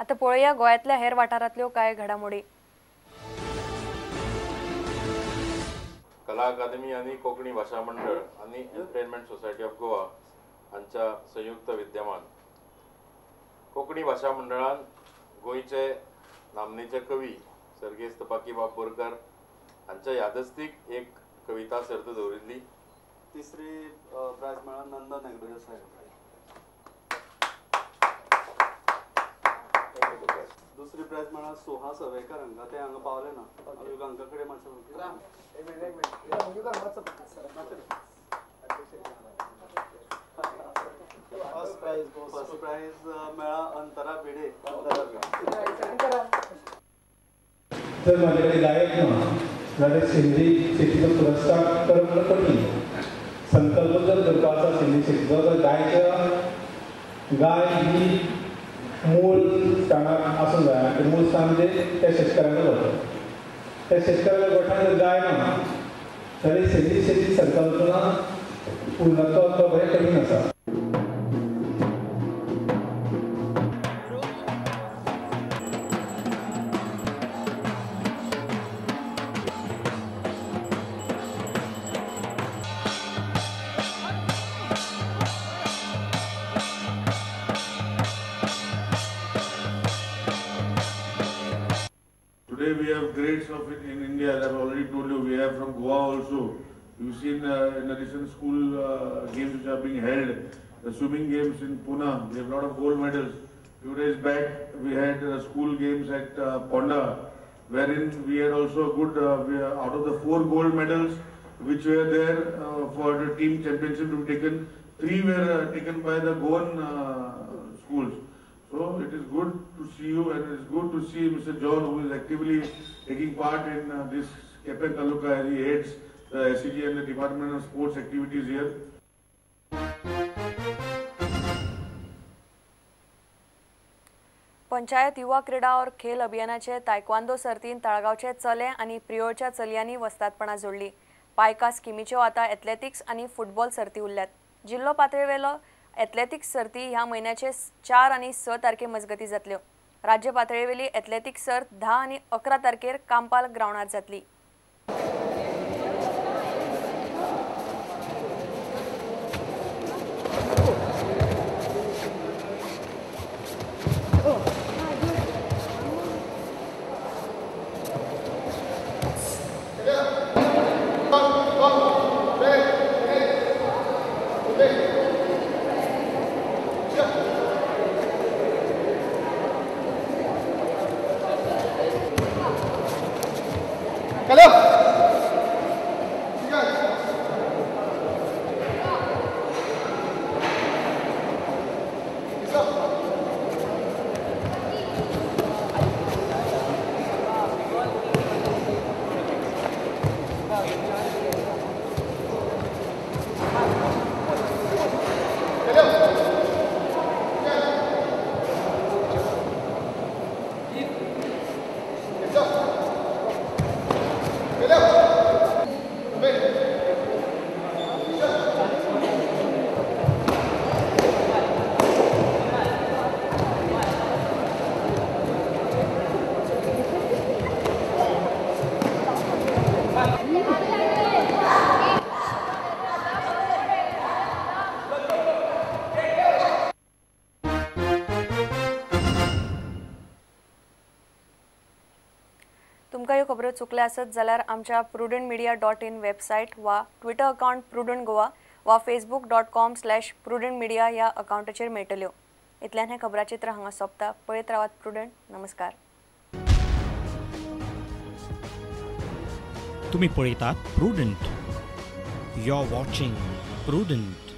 आतां पळोवया गोंयांतल्या हेर वाठारांतल्यो कांय घडामोडी। कला अकादमी आनी कोंकणी भाशा मंडळ आनी एंटरटेनमेंट सोसायटी ऑफ गोवा हांच्या संयुक्त विद्यमान कोंकणी भाशा मंडळान गोंयचे नामनेचे कवी सर्गेस्त बाकीबाब बोरकर हांच्या यादस्तीक एक कविता सर्त दवरिल्ली। तिसरी प्रायज मेळ्ळा नंदन हेगडे साहेब। दुसरी प्रायज मेळ्ळा सुहास अवेकर हांकां, ते हांगा पावले ना, हांकां कडेन मातशें। फर्स्ट प्रायज मेळ्ळा अंतरा भिडे। जर माझ्याकडे गायक ना जाल्यार सेंद्रीय शेतीचो पुरस्कार करप म्हणल्यार कठीण। संकल्प जर करपाचो सेंद्रीय शेतीचो तर गायच्या गाय ही मूळ स्थानाक आसूंक जाय आनी मूळ स्थान म्हणजे त्या शेतकारांक वता। त्या शेतकाराच्या गोठान जर गाय ना जाल्यार सेंद्रीय शेती संकल्पना पूर्णत्व वचपाक बरें कठीण आसा। Today we have greats of in India, as I have already told you, we have from Goa also. You've seen in the recent school games which are being held, the swimming games in Pune, we have a lot of gold medals. Few days back we had school games at Ponda, wherein we had also good, out of the 4 gold medals which were there for the team championship to be taken, 3 were taken by the Goan schools. So it is good to see you, and it is good to see Mr. John, who is actively taking part in this Quepem Taluka as he heads the SEG and the Department of Sports activities here. Panchayat युवा क्रीडा और खेल अभियानाचे taekwondo सर्तीन ताळगांवचे चले आनी प्रियोळच्या चलयांनी वस्तादपणां जोडली। पायका स्किमीच्यो आतां athletics आनी football सर्ती उरल्यात। जिल्लो पातळेवेलो एथलेटिक्स सर्ती ह्या म्हयन्याचे 4 आनी 6 तारखे मजगती जातल्यो। राज्य पातळेवेली एथलेटिक्स सर्त 10 आनी 11 तारखेर कांपाल ग्रावंडार जातली। तुमकां ह्यो खबरो चुकल्या आसत जाल्यार आमच्या prudentmedia.in website वा ट्विटर अकाउंट प्रुडंट गोवा वा facebook.com/prudentmedia ह्या अकाउंटाचेर मेळटल्यो। इतल्यान हें खबराचित्र हांगा सोंपता। पळयत रावात प्रुडंट। नमस्कार। तुम्ही पळयतात Prudent. You are watching Prudent.